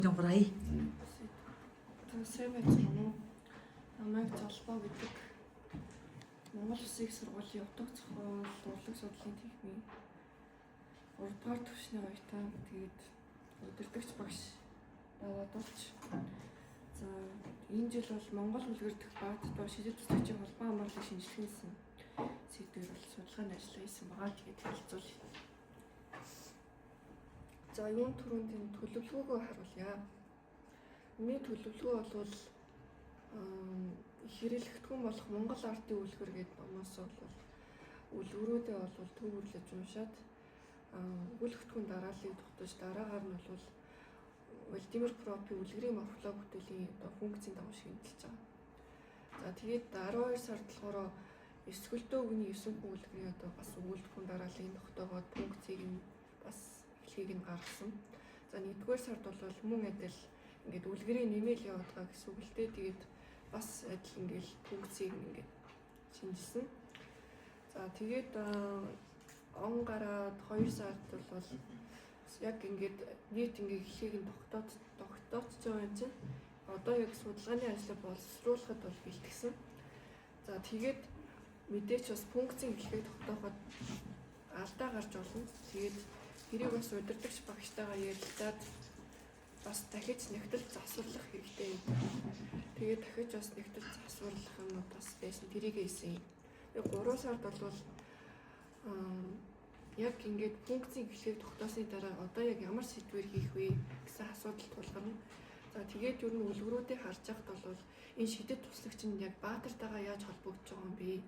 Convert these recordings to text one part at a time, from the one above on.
Яваарай. За, сайн байцгаана уу? Намайг Золбоо гэдэг. Монгол Улсын их сургуулийн утга зохиол, урлаг судлалын техникийн 3 дугаар түвшний оюутан. Тэгээд удирдагч багш даваадуулч. За, энэ жил бол Монгол үлгэр дэх Баатар ба шидэт төслийн холбоо хамгааллыг шинжилэх гэсэн сэдвээр бол судалгааны ажил хийсэн байгаа. Тэгээд хэлцүүлье. За, юун түрүүнд энэ төлөвлөгөөгөө харуулъя. Миний төлөвлөгөө бол хэрэглэгдэхүүн болох Монгол артын үлгэр гэдэг номоос бол үлгэрүүдээ бол төвөрлөж уншаад өгүүлэгдэхүүн дарааллыг тогтоож, дараагаар нь бол Владимир Пропи үлгэрийн морфологи бүтээлийн одоо функцийн дагуу шинжилж байгаа. За, тэгээд 12 сард болохоор эсгэлтөө үгний 9 хүн үлгэрийн одоо бас өгүүлэгдэхүүн дарааллыг тогтоогоод функцийг нь бас эхлэгийг нь гаргасан. За, 1-р сард бол мөн адил ингээд үлгэрийн нэмэл яваад байгаа гэсэн үг л дээ. Тэгээд бас адил ингээд функцийг ингээд шинжилсэн. За, тэгээд он гараад 2 сард бол яг ингээд нийт ингээд эхлэгийг нь тогтоочж байгаа юм чинь одоо яг судалгааны ажлаа боловсруулахад бол бэлтгэсэн. За, тэгээд мэдээч бас функцийн эхлэгийг тогтооход алдаа гарч болно. Тэгээд тэрийг бас удирдагч багштайгаа ярилцаад бас дахиж нэгтэл засварлах хэрэгтэй юм. Тэгээд дахиж бас нэгтэл засварлах юмнууд бас байсан. Тэрийг хийсэн. Тэгээд 3 сард бол яг ингээд функцийн эхлэгийг тогтоосны дараа одоо яг ямар сэдвээр хийх вэ гэсэн асуудал тулгарна. За, тэгээд ер нь үлгэрүүдийг харж байхад бол энэ шидэт туслагч нь яг Баатартайгаа яаж холбогдож байгаа юм бэ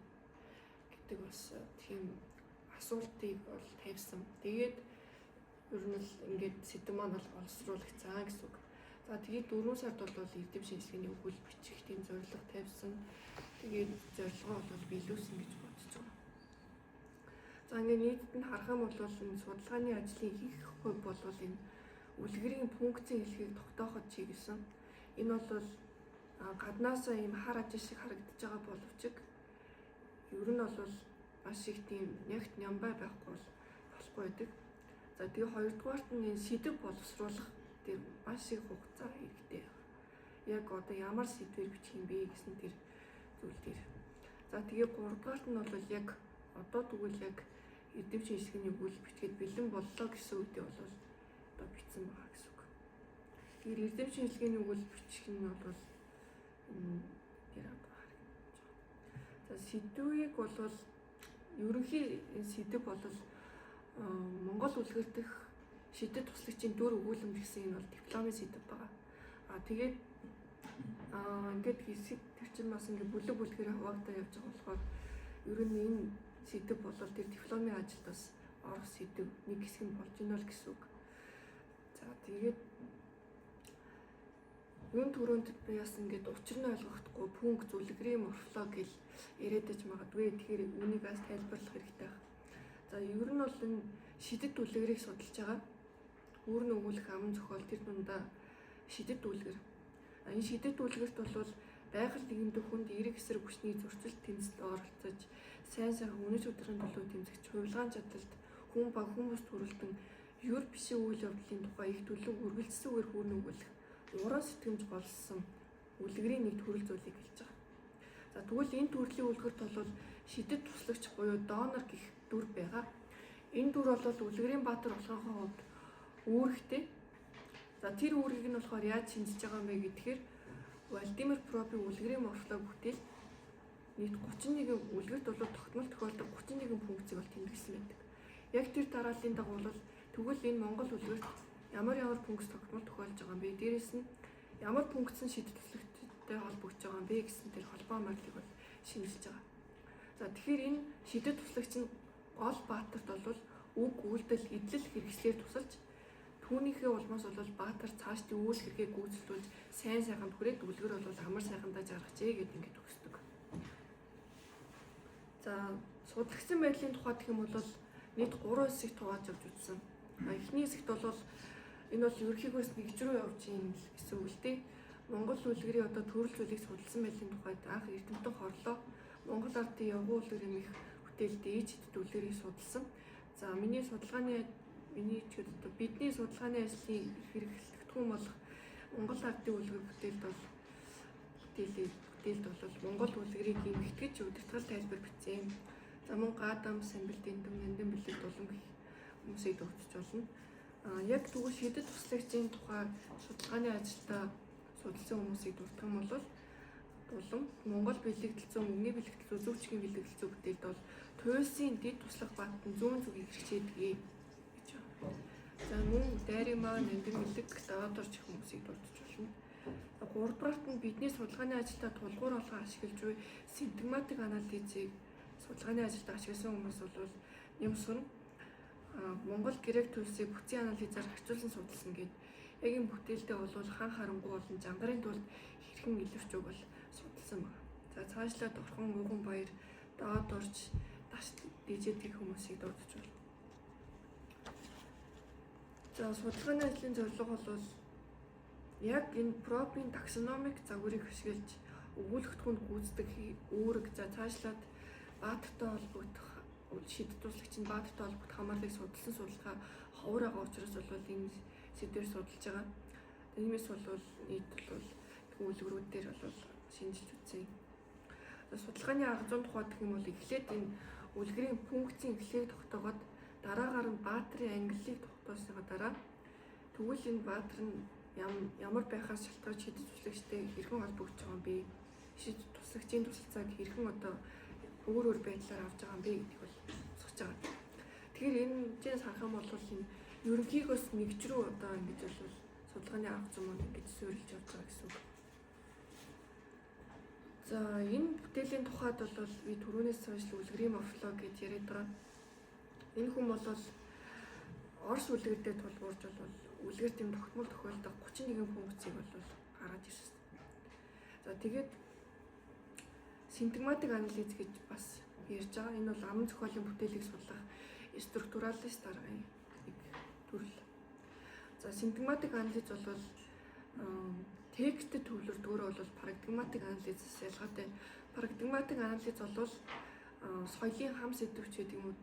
гэдэг бас тийм асуултыг бол тавьсан. Тэгээд ер нь л ингээд сэдэв маань бол боловсруулагдсан гэсэн үг. За, тэгээд 4 сард бол эрдэм шинжилгээний өгүүл бичих тийм зорилго тавьсан. Тэгээд зорилгоо бол биелүүлсэн гэж бодож байгаа. За, ингээд нийтэд нь харах юм бол энэ судалгааны ажлын хийх хувь бол энэ үлгэрийн функцийн хэлхийг тогтооход чиглэсэн. Энэ бол гаднаасаа ийм хар ажил шиг харагдаж байгаа боловч ер нь бол маш их тийм нягт нямбай байхгүй бол болохгүй байдаг. За, тэгээ хоёрдугаарт нь энэ сэдэв боловсруулах тэр маш их хугацаа хэрэгтэй. Яг одоо ямар сэдвээр бичих юм бэ гэсэн тэр зүйл дээр. За, тэгээ гуравдугаарт нь бол яг одоо тэгвэл яг эрдэм шинжилгээний өгүүлэл бичгээд бэлэн боллоо гэсэн үедээ бол одоо бичсэн байгаа гэсэн үг. Тэгэхээр эрдэм шинжилгээний өгүүлэл бичих нь бол энэ дээр одоо харагдаж байгаа. За, сэдвийг бол ерөнхий энэ сэдэв бол Монгол үлгэр дэх шидэт туслагчийн дүр өгүүлэмж гэсэн энэ бол дипломын сэдэв байгаа. А тэгээд ингээд хэсэг тэр чинь бас ингээд бүлэг бүлгээр хуваагдаа явж байгаа болохоор ер нь энэ сэдэв бол тэр дипломын ажилд бас орох сэдэв нэг хэсэг нь болж гинэ л гэсэн үг. За, тэгээд юун түрүүнд би бас ингээд учир нь ойлгохдохгүй пункт үлгэрийн морфологи гэл яриад аж магадгүй. Тэгэхээр үүнийг бас тайлбарлах хэрэгтэй байна. За, ер нь бол энэ шидэт үлгэрийг судалж байгаа. Үүрэн өгүүлэх аман зохиол тэр дундаа шидэт үлгэр. Энэ шидэт үлгэрт бол байгаль нийгэмд хүнд эерэг эсрэг хүчний зөрчил тэмцэлд оролцож, сайн сайхан үнэн шударгын төлөө тэмцэж, хувилгаан чадалд хүн ба хүмүүс төрөлтөн ер бишийн үйл явдлын тухай их төлөв үргэлжлсэн үгээр хүүрнэ өгүүлэх уран сэтгэмж голсон үлгэрийн нэг төрөл зүйлийг хэлж байгаа. За, тэгвэл энэ төрлийн үлгэрт бол шидэт туслагч буюу донор гэх дүр байгаа. Энэ дүр бол үлгэрийн баатар болохын хувьд үүрэгтэй. За, тэр үүргийг нь болохоор яаж шинжиж байгаа юм бэ гэхээр Владимир Пропи үлгэрийн морфологи бүтээл нийт 31 үлгэрт бол тогтмол тохиолдох 31 функцийг бол тэмдэглэсэн байдаг. Яг тэр дарааллын дагуу бол тэгвэл энэ Монгол үлгэрт ямар ямар функц тогтмол тохиолж байгаа юм бэ? Дээрээс нь ямар функц нь шидэт туслагчтай холбогдож байгаа юм бэ гэсэн тэр холбоо марлыг бол шинжилж байгаа. За, тэгэхээр энэ шидэт туслагч нь гол баатарт бол үг, үйлдэл, эдлэл хэрэгслээр тусалж, түүнийхээ улмаас бол баатар цаашдын үйл хэрэгээ гүйцэлдүүлж сайн сайханд хүрээд үлгэр бол амар сайхандаа жаргажээ гэдээ ингээд төгсдөг. За, судлагдсан байдлын тухай гэх юм бол нийт 3 хэсэгт хувааж явж үзсэн. Эхний хэсэгт бол энэ бол ерөнхийгөөс нэгж рүү явж ийн л гэсэн үг л дээ. Монгол үлгэрийн одоо төрөл зүйлийг судалсан байдлын тухайд анх эрдэмтэн хорлоо. Монгол ардын явган үлгэр хэмээх бүтээлд ээж хэдэд үлгэрийг судалсан. За, миний судалгааны миний ч гэдэг бидний судалгааны ажлын хэрэглэгдэхүүн болох Монгол ардын үлгэр бүтээлд бол бүтээлд бол Монгол үлгэрийг эмхтгэж удирдгал тайлбар бичсэн. За мөн Гадам, Самбил, Дэндүм, Нандин бэлэг дулан гэх хүмүүсийг дурдж болно. Яг тэгвэл шидэт туслагчийн тухай судалгааны ажилдаа судалсан хүмүүсийг дурдах юм бол дулан Монгол бэлэгдэл зүйн, Өмнөний бэлэгдэл зүй, Зөвчгийн бэлэгдэл зүй бүтээлд бол туйлсын дэд туслах баатан зүүн зүгийг хэрэгжээдэг гэж байна. За мөн Дайримаа, Нандин бэлэг, Даваадорч гэх хүмүүсийг дурдж болно. Гуравдугаарт нь бидний судалгааны ажилдаа тулгуур болгон ашиглаж буй синтагматик анализыг судалгааны ажилдаа ашигласан хүмүүс бол Нямсгар Монгол грек туйлсыг бүтцийн анализаар харьцуулсан судалсан гээд яг энэ бүтээлдээ бол хан харангуй болон жангарын тулд хэрхэн илэрч байгааг бол судалсан байна. За цаашлаад Орхон, Ууган баяр, Доод орч, Даш дижэд гэх хүмүүсийг дурдж байна. За судалгааны ажлын зорилго бол яг энэ Проппын таксономик загварыг ашиглаж өгүүлэгдэхүүнд гүйцэтгэх үүрэг, за цаашлаад баатартай холбогдох шидэт туслагч нь баатартай холбогдох хамаарлыг судалсан судалгаа ховор байгаа учраас бол энэ сэдвээр судалж байгаа. Иймээс бол нийт бол үлгэрүүд дээр бол шинжилж үзье. Судалгааны арга зүйн тухай гэх юм бол эхлээд энэ үлгэрийн функцийн эхлэлийг тогтоогоод дараагаар нь баатрын ангиллыг тогтоосныхоо дараа тэгвэл энэ баатар нь ямар байхаас шалтгаалж шидэт туслагчтай хэрхэн холбогдож байгаа юм бэ? Шидэт туслагчийн тусалцааг хэрхэн одоо өөр өөр байдлаар авч байгаа юм бэ гэдгийг бол тусгаж байгаа. Тэгэхээр энэ хэмжээс харах юм бол энэ ерөнхийгөөс нэгж рүү одоо ингэж бол судалгааны арга зүй маань ингэж суурилж явж байгаа гэсэн үг. За энэ бүтээлийн тухайд бол би түрүүнээс хойш үлгэрийн морфологи гэж яриад байгаа. Энэ хүн бол Орос үлгэр дээр тулгуурж бол үлгэр тийм тогтмол тохиолдох 31 функцийг бол гаргаж ирсэн. За тэгээд синтагматик анализ гэж бас ярьж байгаа. Энэ бол аман зохиолын бүтээлийг судлах структуралист аргын нэг төрөл. За синтагматик анализ бол текстэд төвлөрдгөөр бол парадигматик анализээс ялгаатай. Парадигматик анализ бол соёлын хам сэдвч гэдэг юм уу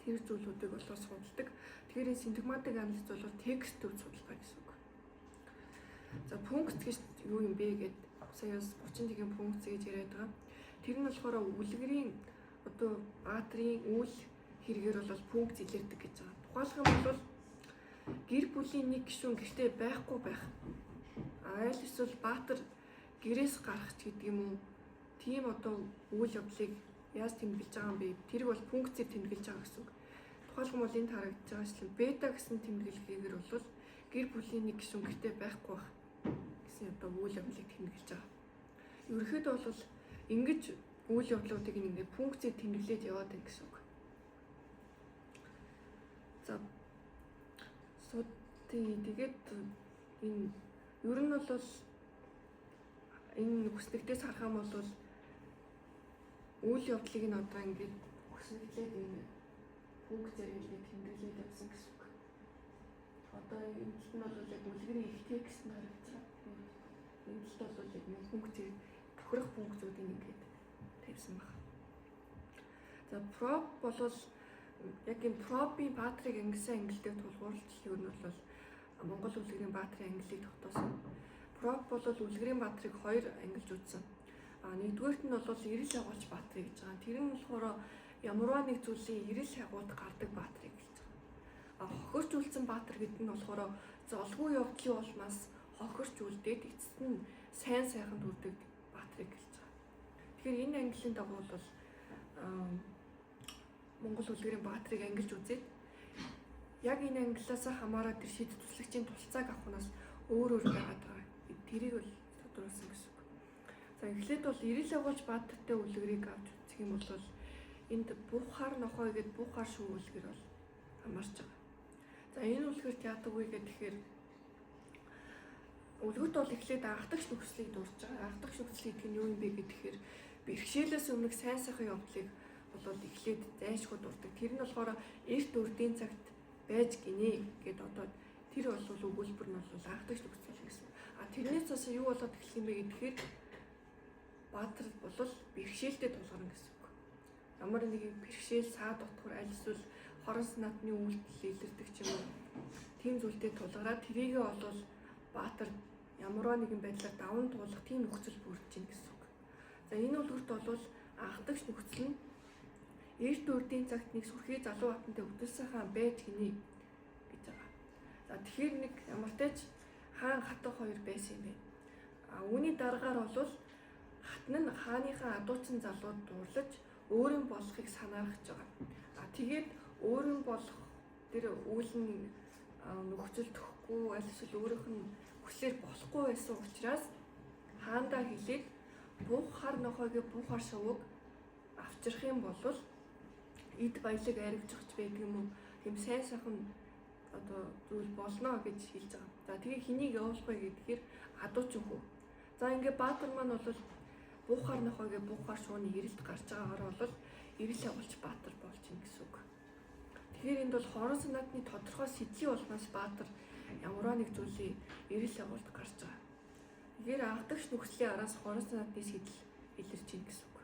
тэр зүйлүүдийг бол судалдаг. Тэгэхээр энэ синтагматик анализ бол текст төв судалгаа гэсэн үг. За функц гэж юу юм бэ гэд сая бас 31 функц гэж яриад байгаа. Тэр нь болохоор үлгэрийн одоо баатрын үйл хэрэгээр бол функц илэрдэг гэж байгаа. Тухайлах юм бол гэр бүлийн нэг гишүүн гэртээ байхгүй байх. Аль эсвэл баатар гэрээс гарах ч гэдэг юм уу. Тийм одоо үйл явдлыг яаж тэмдэглэж байгаа юм бэ? Тэрийг бол функцээр тэмдэглэж байгаа гэсэн үг. Тухайлах юм бол энд харагдаж байгаачлан бета гэсэн тэмдэглэгээр бол гэр бүлийн нэг гишүүн гэртээ байхгүй байх гэсэн одоо үйл явдлыг тэмдэглэж байгаа. Ерөнхийдөө бол ингэж үйл явдлуудыг ингээд функцээр тэмдэглээд яваад байна гэсэн үг. За тэгээд энэ ер нь бол энэ хүснэгтээс харах юм бол үйл явдлыг нь одоо ингээд хүснэгтлээд энэ функцээр ингээд тэмдэглээд явсан гэсэн үг. Одоо энэ талд нь бол яг үлгэрийн их текст нь харагдаж байгаа. Энэ талд бол яг энэ функцийг тохирох функцүүдийг ингээд тавьсан байна. За Пропп бол яг энэ Проппын баатрыг ангилсан ангил дээр тулгуурлаж ер нь бол Монгол үлгэрийн баатрын ангиллыг тогтоосон. Пропп бол үлгэрийн баатрыг хоёр ангилж үзсэн. Нэгдүгээрт нь бол эрэл агуулч баатрыг гэж байгаа. Тэр нь болохоор ямарваа нэг зүйлийн эрэл агуулд гардаг баатрыг гэж байгаа. Хохирч үлдсэн баатар гэдэг нь болохоор золгүй явдлын улмаас хохирч үлдээд эцэст нь сайн сайхан дүрдэг баатрыг гэж байгаа. Тэгэхээр энэ ангиллын дагуу бол Монгол үлгэрийн баатрыг ангилж үзээд яг энэ ангиллаасаа хамаарат тэр шидэт туслагчийн тулцааг авахнаас өөр өөр байгаад байгаа. Тэрийг бол тодруулсан гэсэн үг. За эхлээд бол эрэл агуулж баатартай үлгэрийг авч үзэх юм бол энд буухаар нохой гэд буухаар шүү үлгэр бол хамаарч байгаа. За энэ үлгэрт яадаг вэ гэхээр үлгэрт бол эхлээд анхдагч нөхцөлийг дурдж байгаа. Анхдагч нөхцөл гэдэг нь юу юм бэ гэхээр бэрхшээлээс өмнөх сайн сайхан явдлыг бол эхлээд зайлшгүй дурдаг. Тэр нь болохоор эрт урдын цагт байж гинэ гэд одоо тэр бол өгүүлбэр нь бол анхдагч нөхцөл гэсэн. А тэрнээс цаашаа юу болоод эхлэх юм бэ гэхээр баатар бол бэрхшээлтэй тулгарна гэсэн үг. Ямар нэгэн бэрхшээл саад дотгор аль эсвэл хорон санаатны үйлдэл илэрдэг ч юм уу. Тийм зүйлтэй тулгараад тэрийгээ бол Баатар ямарваа нэгэн байдлаар даван туулах тийм нөхцөл бүрдэж байна гэсэн үг. За энэ үлгэрт бол анхдагч нөхцөл нь эрт үрдийн цагт нэг сүрхий залуу батантай хөдөлсөн хаан байж гинэ гэж байгаа. За тэгэхээр нэг ямартай ч хаан хатан хоёр байсан юм байна. А үүний дараагаар бол хатан нь хааныхаа адуучин залууд дуурлаж өөрийн болохыг санаархаж байгаа. А тэгээд өөрийн болох тэр үйл нь нөхцөл төгөхгүй аль эсвэл өөрийнх нь хүслээр болохгүй байсан учраас хаандаа хэлээд бух хар нохойг бух хар шувууг авчрах юм бол эд баялаг аригжихч байдаг юм уу? Тийм сайн сайхан одоо зүйл болно гэж хэлж байгаа. За тэгээ хэнийг явуулах вэ гэдгээр адуучин хүү. За ингээ Баатар маань бол буухаар нохойг буухаар шууны эрэлт гарч байгаагаар бол эрэл агуулч Баатар болж ин гэсэн үг. Тэгэхээр энд бол хорон санаатны тодорхой сэдлийн улмаас Баатар ямарваа нэг зүйлийн эрэл агуулт гарч байгаа. Тэгэхээр анхдагч нөхцөлийн араас хорон санаатны сэдэл илэрч ин гэсэн үг.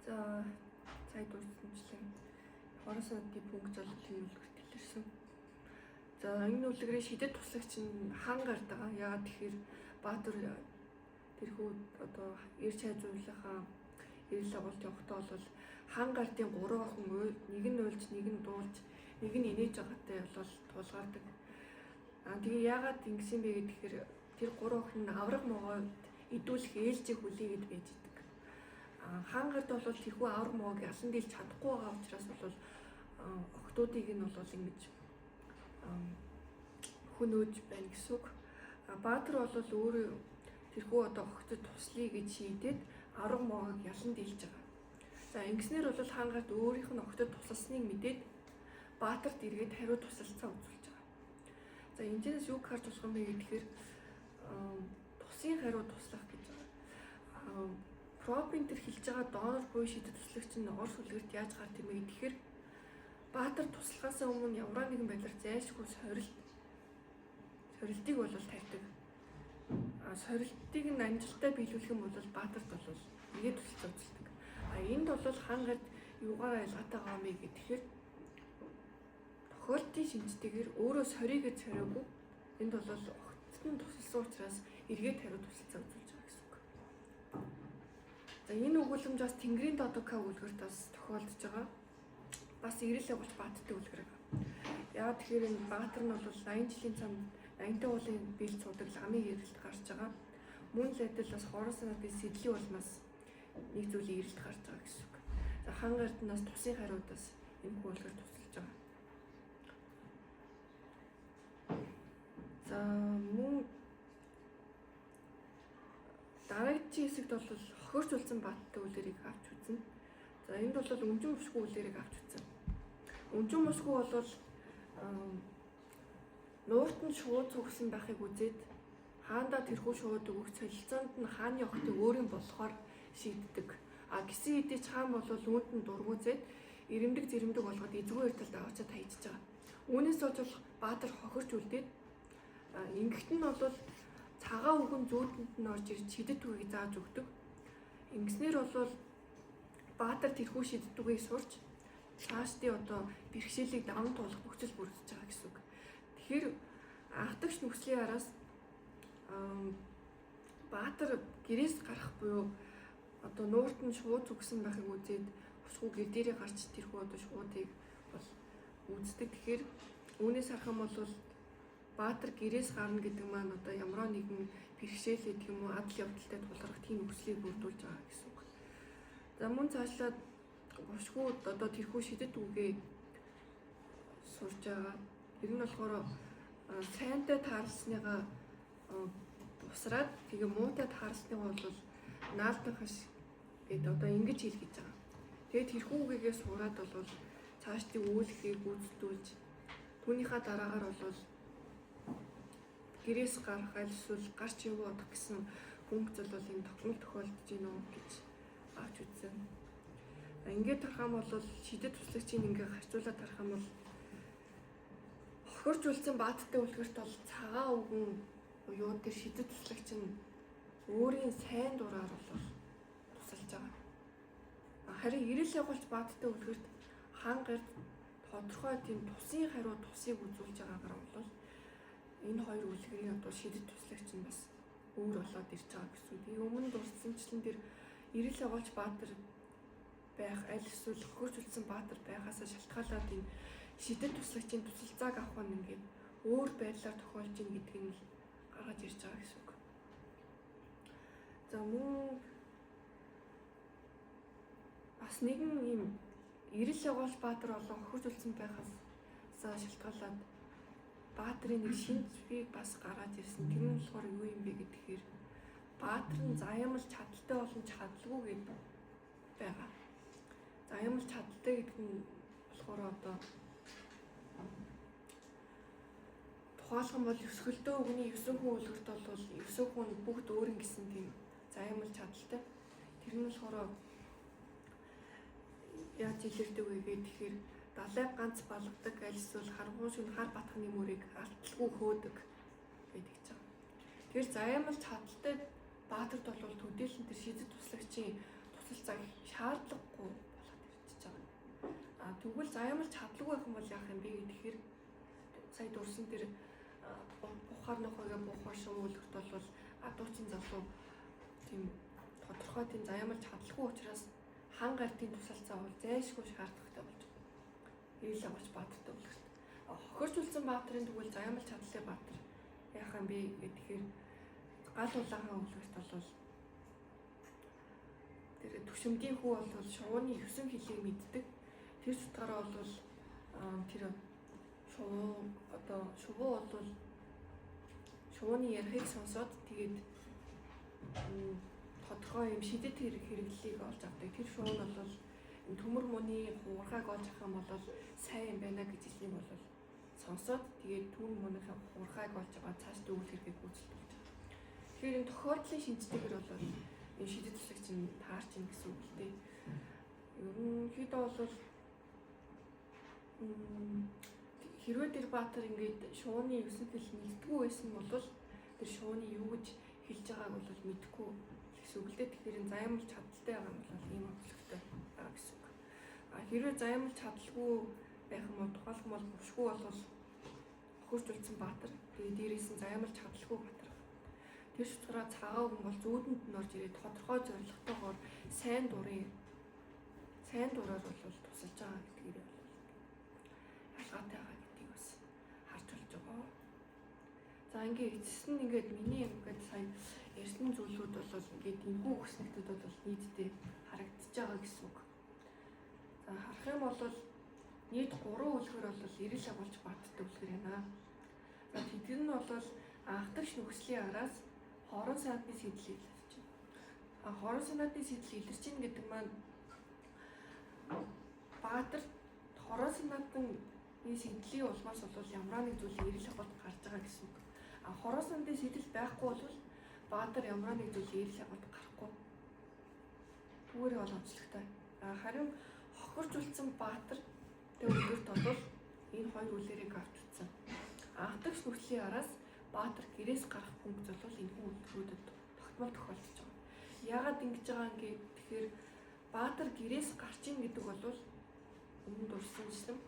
За сая дурдсанчлан хорон санаатны пункт золдлын үлгэрт илэрсэн. За энэ үлгэрийн шидэт туслагч нь хан гардаг. Яагаад тэгэхээр Баатар тэрхүү одоо эрч хайзуулынхаа эрэл агуулт явахдаа бол хан гардын гурван охин нэг нь уйлж, нэг нь дуулж, нэг нь инээж байгаатай бол тулгардаг. Аа тэгээ яагаад ингэсэн бэ гэхээр тэр гурван охин нь авраг могойд идүүлэх ээлжийг хүлээгээд байж идэг. Аа хан гард бол тэрхүү авраг могойг ялан дийлж чадахгүй байгаа учраас бол охтуудыг нь бол ингэж хөнөөж байна гэсэн үг. Баатар бол өөрөө тэрхүү одоо охтод туслая гэж шийдээд авраг могойг ялан дийлж байгаа. За ингэснээр бол хаан гарт өөрийнх нь охтод тусалсныг мэдээд Баатарт эргээд хариу тусалцаа үзүүлж байгаа. За энэчнээс юг харж болох юм бэ гэхээр тусын хариу туслах гэж байгаа. Пробын тэр хэлж байгаа донор буюу шидэт туслагч нь орс үлгэрт яаж гарт юм бэ гэхээр Баатар туслахаас өмнө ямар нэгэн байдлаар зайлшгүй сорилтыг бол тавьдаг. А сорилтыг нь амжилттай биелүүлэх юм бол Баатарт бол нэгэ тусалцаа үзүүлдэг. А энд бол хаан гарт юугаараа ялгаатай байгаа юм бэ гэхээр тохиолдлын шинжтэйгээр өөрөө сорий гэж сориогүй энд бол огцон нь тусалсан учраас эргээд хариу тусалцаа үзүүлж байгаа гэсэн үг. За энэ өгүүлэмж бас Тэнгэрийн Додока үлгэрт бас тохиолдож байгаа. Бас эрэл агуулч Баатартай үлгэр байгаа. Яагаад тэгэхээр энэ Баатар нь бол 80 жилийн цам 80 уулын бэлд суудаг ламын эрэлт гарч байгаа. Мөн л адил бас хорон санаатын сэдлийн улмаас нэг зүйлийн эрэлт гарч байгаа гэсэн үг. За хан гарднаас тусын хариудаас энэ хүүлгэр тусалж байгаа. За мөн дараагчийн хэсэгт бол хохирч үлдсэн Баатартай үлгэрийг авч үзнэ. За энд бол өмжин бушгүй үлгэрийг авч үзсэн. Өмжин бушгүй бол нуурт нь шууд цугсан байхыг үзээд хаандаа тэрхүү шууд өгөх солилцоонд нь хааны охтыг өөрийн болохоор шийддэг. А гисэн хэдий ч хаан бол үүнд нь дургуузээд ирэмдэг зэрэмдэг болгоод эзгүй хоёр талд аваачаад хайчиж байгаа. Үүнээс болж Баатар хохирч үлдээд ингэхт нь бол цагаан үгэн зүүдэнд нь орж ирж шидэт үгийг зааж өгдөг. Ингэснээр бол Баатар тэрхүү шидэт үгийг сурч цаашдын одоо бэрхшээлийг даван туулах нөхцөл бүрдэж байгаа гэсэн үг. Тэгэхээр анхдагч нөхцөлийн араас Баатар гэрээс гарах буюу одоо нуурт нь шууд зүгсэн байхыг үзээд бусгүй гэр дээрээ гарч тэрхүү одоо шуудыг бол үздэг. Тэгэхээр үүнээс харах юм бол Баатар гэрээс гарна гэдэг маань одоо ямар нэгэн бэрхшээл гэдэг юм уу адал явдалтай тулгарх тийм нөхцөлийг бүрдүүлж байгаа гэсэн үг. За мөн цаашлаад бушгүй одоо тэрхүү шидэт үгээ сурж байгаа. Тэр нь болохоор сайнтай таарлсныгаа бусраад тэгээ муутай таарлсныгаа бол наалдан хаш гэд одоо ингэж хэлгэж байгаа. Тэгээд тэрхүү үгээгээ сураад бол цаашдын үйлхийг гүйцэтгүүлж түүнийхээ дараагаар бол гэрээс гарах аль эсвэл гарч явах гэсэн функц бол энэ тохиол тохиолдож гинэ үү гэж авч үзсэн. Ингээд тарах юм бол шидэт туслагчийг ингээ харьцуулаад тарах юм бол хохирч үлдсэн Баатартай үлгэрт бол цагаан үгэн буюу тэр шидэт туслагч нь өөрийн сайн дураар бол тусалж байгаа. Харин эрэл ягуулч Баатартай үлгэрт хаан гард тодорхой тийм тусын хариу тусыг үзүүлж байгаагаар бол энэ хоёр үлгэрийн одоо шидэт туслагч нь бас өөр болоод ирж байгаа гэсэн. Тэгээ өмнө дурдсанчлан тэр эрэл агуулч баатар байх аль эсвэл хохирч үлдсэн баатар байхаасаа шалтгаалаад энэ шидэт туслагчийн тусалцааг авах нь ингээд өөр байдлаар тохиолж ийн гэдгийг нь гаргаж ирж байгаа гэсэн үг. За мөн бас нэгэн ийм эрэл агуулч баатар болон хохирч үлдсэн байхаас шалтгаалаад баатрын нэг шинж бийг бас гаргаж ирсэн. Тэр нь болохоор юу юм бэ гэхээр баатар нь заяамал чадaltaй болон чадалгүй гэдэг байгаа. Заяамал чадaltaй гэдэг нь болохоор одоо тухайлхан бол ёсгөлдөө өгний 9 хүн үлгэрт бол 9 хүн бүгд өөр юм гэсэн тийм заяамал чадaltaй. Тэр нь болохоор яаж илэрдэг вэ гэхээр далай ганц балгадаг аль эсвэл харгуун шүн хар батхны мөрийг алталгүй хөөдөг гэдэг ч юм. Тэр заяамал чадaltaй баатарт бол төдийлөн тэр шидэт туслагчийн тусалцааг шаардлагагүй болоод ирчихэж байгаа. А тэгвэл заяамал чадалгүй байх юм бол яах юм бэ гэхээр сая дурсан тэр бухаар нохойгоо буухаар шувуу үлгэрт бол адуучин залуу тийм тодорхой тийм заяамал чадалгүй учраас хан гартын тусалцаа бол зайлшгүй шаардлагатай болж байна. Эрэл агуулч баатартай үлгэрт. Хохирч үлдсэн баатрын тэгвэл заяамал чадaltaй баатар яах юм бэ гэхээр гал улаахан үлгэрт бол тэр түшимдийн хүү бол шувууны 9 хилийг мэддэг. Тэр чутгаараа бол тэр шувуу одоо шувуу бол шувууны ярихыг сонсоод тэгээд тодорхой юм шидэт хэрэглэлийг олж авдаг. Тэр шувуу нь бол төмөр мөний хуурхайг олж авах юм бол сайн юм байна гэж хэлэх юм бол сонсоод тэгээд төмөр мөнийхээ хуурхайг олж аваад цаашдаа үйл хэргийг гүйцэтгүүлж байгаа. Тэгэхээр энэ тохиолдлын шинжтэйгэр бол энэ шидэт туслагч нь таарч ийн гэсэн үг л дээ. Ерөнхийдөө бол хэрвээ тэр баатар ингээд шувууны 9 хэл мэддэггүй байсан бол тэр шувууны юу гэж хэлж байгааг бол мэдэхгүй гэсэн үг л дээ. Тэгэхээр энэ заяамал чадaltaй байгаа нь бол ийм онцлогтой байгаа гэсэн үг. А хэрвээ заяамал чадалгүй байх юм бол тухайлх юм бол бушгүй бол хохирч үлдсэн баатар. Тэгээ дээрээс нь заяамал чадалгүй баатар. Тэр шуцгараа цагаан хүн бол зүүдэнд нь орж ирээд тодорхой зорилготойгоор сайн дураар бол тусалж байгаа гэдгээр бол ялгаатай байгаа гэдгийг бас харж болж байгаа. За ингээ эцэс нь ингээд миний ингээд сая ярьсан зүйлүүд бол ингээд энэхүү хүснэгтэд бол нийтдээ харагдаж байгаа гэсэн үг. За харах юм бол нийт 3 үлгэр бол эрэл агуулж бааттай үлгэр байна. За тэдгэр нь бол анхдагч нөхцөлийн араас хорон саадны сэтэл илэрч байна. А хорон саадны сэтэл илэрч байна гэдэг маань баатар хорон саадны сэдлийн улмаас бол ямар нэг зүйл эрэл агуулт гарч байгаа гэсэн үг. А хорон саадны сэтэл байхгүй бол баатар ямар нэг зүйл эрэл агуулт гарахгүй. Түүгээр бол онцлогтой. А харин хохирч үлдсэн баатар тэг үлгэрт бол энэ хоёр үлгэрийг авч утсан. Анхдагч нөхцөлийн араас баатар гэрээс гарах функц бол энэ хүн үлгэрүүдэд тогтмол тохиолдож байгаа. Яагаад ингэж байгаа юм гээ тэгэхээр баатар гэрээс гарч ийн гэдэг бол өмнө дурсамжлан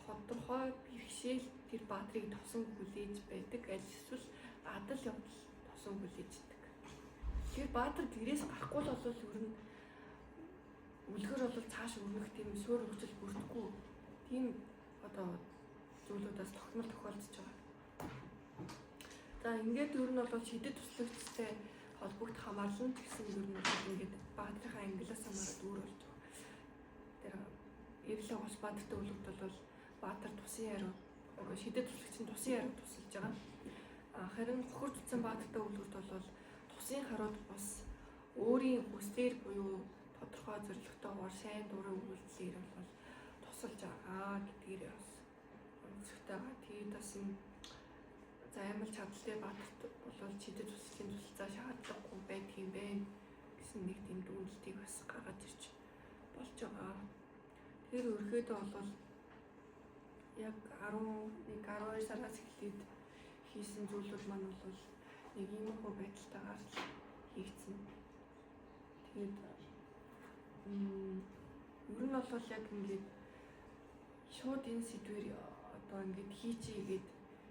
тодорхой бэрхшээл тэр баатрыг тосон хүлээж байдаг аль эсвэл адал явдал тосон хүлээждэг. Тэгэхээр баатар гэрээс гарахгүй л бол ер нь үлгэр бол цааш өрнөх тийм суурь нөхцөл бүрдэхгүй тийм одоо зүйлүүдээс тогтмол тохиолдож байгаа. За ингээд ер нь бол шидэт туслагдaltaй холбогдох хамаарлан гэсэн ер нь бол ингээд баатрынхаа ангилаас хамаарат өөр болж байгаа. Тэр эрэл агуулч баатартай үлгэрт бол баатар тусын хариу шидэт туслагч нь тусын хариу тусалж байгаа. Харин хохирч утсан баатартай үлгэрт бол тусын хариуд бас өөрийн хүслээр буюу тодорхой зорилготойгоор сайн дурын үйлдэлээр бол тусалж байгаа гэдгээр бас онцлогтой байгаа. Тэгээд бас энэ заяамал чадaltaй баатарт бол шидэт туслахын тусалцаа шаардлагагүй байдаг юм байна гэсэн нэг тийм дүгнэлтийг бас гаргаж ирж болж байгаа. Тэгэхээр ерөнхийдөө бол яг 11 12 сараас эхлээд хийсэн зүйлүүд маань бол нэг иймэрхүү байдалтайгаар л хийгдсэн. Тэгээд ер нь бол яг ингээд Шууд энэ сэдвэр одоо ингээд хийчихье гээд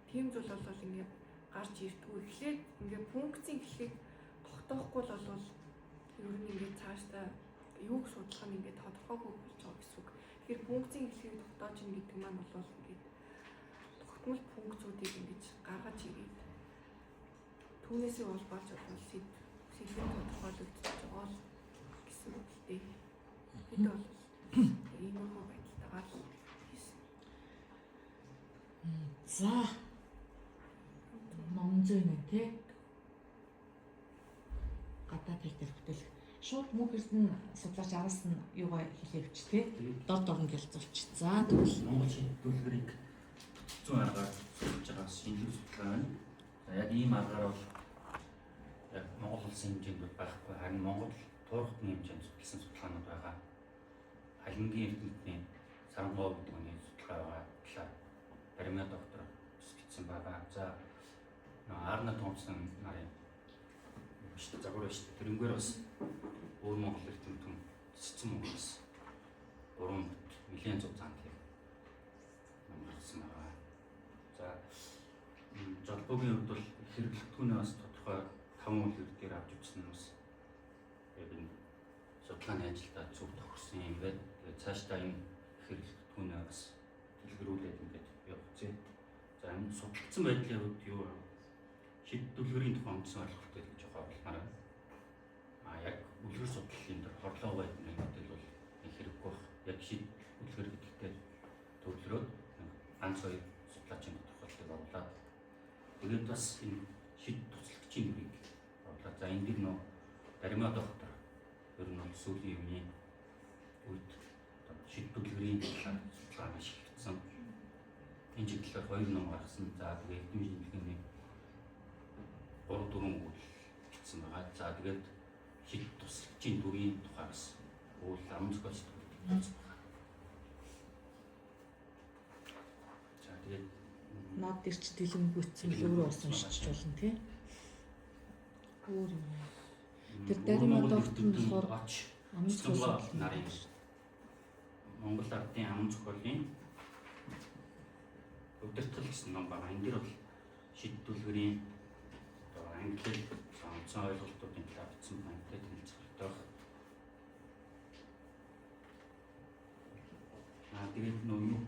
тийм зүйл бол ингээд гарч ирдгүү. Эхлээд ингээд функцийн эхлэгийг тогтоохгүй л бол ер нь ингээд цаашдаа юуг судлах нь ингээд тодорхойгүй болж байгаа гэсэн үг. Тэгэхээр функцийн эхлэгийг тогтоож ийн гэдэг маань бол ингээд тогтмол функцүүдийг ингэж гаргаж ирээд түүнээсээ улбаалж бол сэдвийн тодорхойлогдож байгаа л гэсэн үг л дээ. Бид бол иймэрхүү байдалтайгаар л хийсэн. За ном зүйн нэ тий. Гадаад хэл дээр хөтөлөх. Шууд мөнх эрдэнэ судлаач араас нь юугаа хэлээвч тий. Дор дор нь гэлзүүлч. За тэгвэл Монгол шийдвэрлэрийг зүүн аргаар судалж байгаа шинжлэх судалгаа байна. За яг ийм аргаар бол яг Монгол улсын хэмжээнд бол байхгүй. Харин Монгол туурхтны хэмжээнд судалсан судалгаанууд байгаа. Халингийн эрдэмтний Сарангоо гэдэг хүний судалгаа байгаа талаар Баримаа доктор бичсэн байгаа. За Арна Томпсон нарын биш загвар биш. Тэрнгээр бас өвөр Монгол эрдэмтэн цэцэн Монголоос 3 бот нэлээд зур зан тийм ном гаргасан байгаа. За золбоогийн хувьд бол хэрэглэгдэхүүнээ бас тодорхой 5 үлгэр дээр авч үзсэн нь бас яг энэ судалгааны ажилдаа зөв тохирсон юм байна. Тэгээд цаашдаа энэ хэрэглэгдэхүүнээ бас дэлгэрүүлээд ингээд явуулъя. За энэ судалсан байдлын хувьд юу шийдвэрлэгийн тухай үндсэн ойлголттой гэж жоохон оруулмаар байна. А яг үлгэр судлалын дээр хорлоо байдаг мэдээлэл бол нэг хэрэггүй байх. Яг шийдвэрлэр гэдэгтээ төвлөрөөд ганц хоёр судлаачийн тодорхойлолтыг оруулаад тэгээд бас энэ шид туслагдчийн нүрийг оруулаад за энэ дэр нөө Даримаа доктор ер нь бол сүүлийн юмны үед шийдвэрлэгийн талаар судалгаа маш их хийсэн. Энэ чиглэлээр 2 ном гаргасан. За тэгээд эрдэм шинжилгээний 3 4 үйл бичсэн байгаа. За тэгээд шид туслагчийн дүрийн тухай бас уул аман зохиол сэтгүүлд бичсэн байгаа. За тэгээд над дээр чи дэлгэнгүүцсэн л өөрөө бас уншиж болно тий. Өөр юм. Тэр Даримаа доктор нь болохоор оч Аман зохиол Цэцэнгоо нарын Монгол ардын аман зохиолын удирдгал гэсэн ном байгаа. Энэ дэр бол шийдвэрлэгийн одоо англи хэл онцгой ойлголтуудын талаар бичсэн байна. Танилцуултаа. Аа тэгээд нөө юу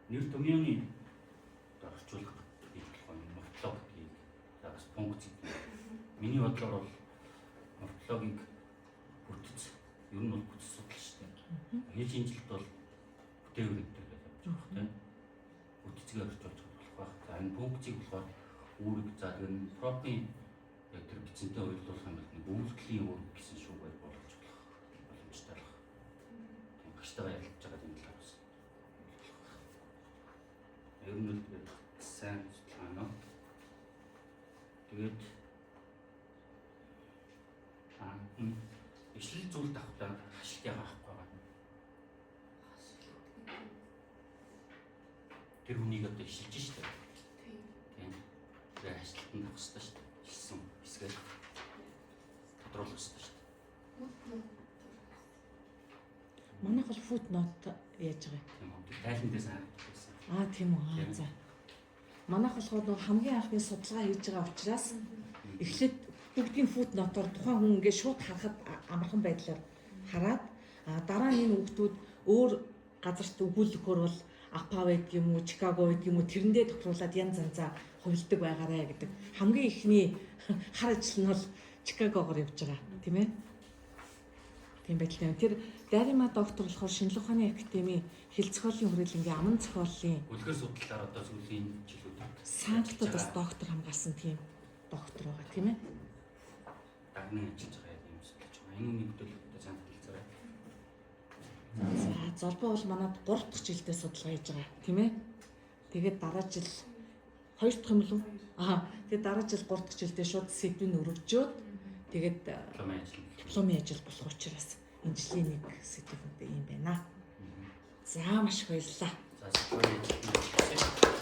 нэр томьёоны одоо орчуулга гэж болох юм морфолог гэдгийг за бас функц гэдэг. Миний бодлоор бол морфологийг бүтэц ер нь бол бүтэц судал шүү дээ. Хэл шинжилэлт бол бүтээвэр гэдэг гэж явж байгаа тийм. Бүтцгээ орчуулж болох байх. За энэ функцийг болохоор үүрэг за тэр нь пропын яг тэр бичсэнтэй уялдуулах юм бол нэг үйлдэлийн үүрэг гэсэн шүүгээр болгож болох боломжтой болох. Тийм гачтайгаа ярилцж байгаа юм талаар бас болох байх. Ер нь бол тэгээд сайн судалгаа нөө. Тэгээд ишлэл зүйл давхтаа хашилт ягаа авахгүй байгаа. Тэр хүнийг одоо ишилж штэ. Тийм. Тийм. Тэгээ хашилтанд авах хэрэгтэй штэ. Ишилсэн хэсгээр тодруулах хэрэгтэй штэ. Манайх бол footnote яаж байгаа юм? Тийм үү. Тэр тайлан дээр сайн харагдсан. Аа тийм үү. Аа Тийм. за. Манайх болохоор нөгөө хамгийн анхны судалгаа хийж байгаа учраас эхлээд бүгдийн footnote-оор тухайн хүн ингээд шууд харахад амархан байдлаар хараад дараа нь энэ хүүхдүүд өөр газарт өгүүлэхээр бол АПА байдаг юм уу, Чикаго байдаг юм уу тэрэндээ тохируулаад янз янзаа хувилдаг байгаарэ гэдэг. Хамгийн ихний хар ажил нь бол Чикагогоор явж байгаа тийм ээ. Тийм байдалтай. Тэр Дарима доктор болохоор Шинжлэх ухааны академийн хэл зохиолын хүрээлэнгийн аман зохиолын Үлгэр судлалаар одоо сүүлийн жилүүдэд Санктад бас доктор хамгаалсан тийм доктор байгаа тийм ээ. дагнан ажиллаж байгаа яг юм судлаж байгаа. Энэ үнийг бүтээл одоо сайн танилцаарай. За золбоо бол манад 3 дахь жилдээ судалгаа хийж байгаа тийм ээ. Тэгээд дараа жил 2 дахь юм лүү? Аа тэгээд дараа жил 3 дахь жилдээ шууд сэдвэн өргөжөөд тэгээд Дипломын ажил. дипломын ажил болох учраас энэ жилийн нэг сэдвэнтэй юм байна. За маш их баярлалаа. За судалгааны ажил.